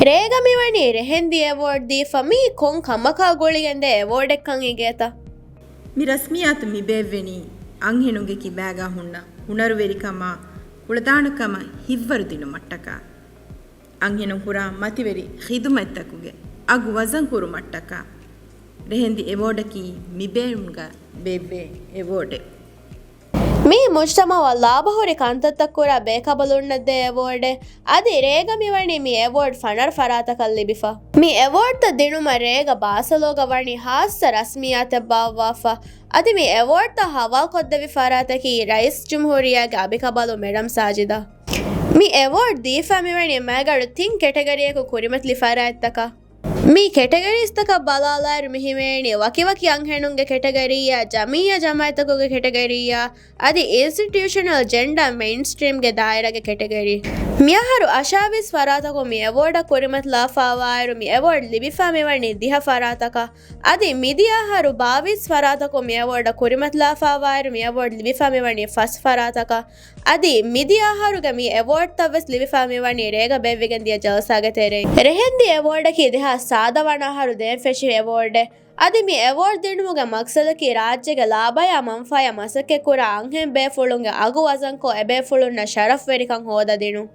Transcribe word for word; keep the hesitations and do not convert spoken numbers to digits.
ރޭގަ މިވަނީ ރެހެންދި އެވޯޑް ދީފަ. މީ ކޮން ކަމަކާ ގުޅިގެން ދޭ އެވޯޑެއްކަން އިނގޭތަ؟ މި ރަސްމިއްޔާތު މި ބޭއްވެނީ އަންހެނުންގެ ކިބާގާ ހުންނަ ހުނަރުވެރިކަމާ ކުޅަދާނަކަމަށް ހިތްވަރު ދިނުމަށްޓަކާ، އަންހެނުން ކުރާ މަތިވެރި ޚިދުމަތްތަކުގެ އަގު ވަޒަން ކުރުމަށްޓަކާ، ރެހެންދި އެވޯޑަކީ މި ބޭނުމުގަ ބޭއްވޭ އެވޯޑެއް. މީ މުޖްތަމައަށް ލާބަހުރި ކަންތައްތައް ކުރާ ބޭކަނބަލުންނަށް ދޭ އެވޯޑެއް. އަދި ރޭގަ މިވަނީ މި އެވޯޑް ފަނަރަ ފަރާތަކަށް ލިބިފަ. މި އެވޯޑްތައް ދިނުމަށް ރޭގަ ބާސަލޯގަ ވަނީ ހާއްސަ ރަސްމިއްޔާތެއް ބާއްވާފަ. އަދި މި އެވޯޑްތައް ހަވާލުކޮށްދެވި ފަރާތަކީ ރައީސް ޖުމްހޫރިއްޔާގެ އަނބިކަނބަލު މެޑަމް ސާޖިދާ. މި އެވޯޑް ދީފަ މިވަނީ މައިގަނޑު ތިން ކެޓަގަރީއަކު ކުރިމަތިލި ފަރާތްތަކަށް. މި ކެޓަގަރީސްތަކަށް ބަލާލާއިރު މިހިމޭނީ ވަކިވަކި އަންހެނުންގެ ކެޓަގަރީއާ، ޖަމިއްޔާ ޖަމާއަތްތަކުގެ ކެޓަގަރީއާ، އަދި އިންސްޓިޓިއުޝަނަލް ޖެންޑާ މެއިންސްޓްރީމްގެ ދާއިރާގެ ކެޓަގަރީ. މިއަހަރު އަށާވީސް ފަރާތަކުން މި އެވޯޑަށް ކުރިމަތިލާފާވާއިރު މި އެވޯޑް ލިބިފާ މިވަނީ ދިހަ ފަރާތަކަށް. އަދި މިދިޔަ އަހަރު ބާވީސް ފަރާތަކުން މި އެވޯޑަށް ކުރިމަތިލާފާވާއިރު މި އެވޯޑް ލިބިފާ މިވަނީ ފަސް ފަރާތަކަށް. އަދި މިދިޔަ އަހަރުގެ މި އެވޯޑްތައް ވެސް ލިބިފާ މިވަނީ ރޭގަ ބޭއްވިގެން ދިޔަ ޖަލްސާގެ ތެރެއިން. ރެހެންދި އެވޯޑަކީ ދެހާސް ސާދަ ވަނަ އަހަރު ދޭން ފެށި އެވޯޑެއް. އަދި މި އެވޯޑް ދިނުމުގެ މަގްސަދަކީ ރާއްޖޭގެ ލާބަޔާ މަންފާޔާ މަސައްކަތްކުރާ އަންހެން ބޭފުޅުންގެ އަގު ވަޒަންކޮށް އެބޭފުޅުންނަށް ޝަރަފްވެރިކަން ހޯދަދިނުން.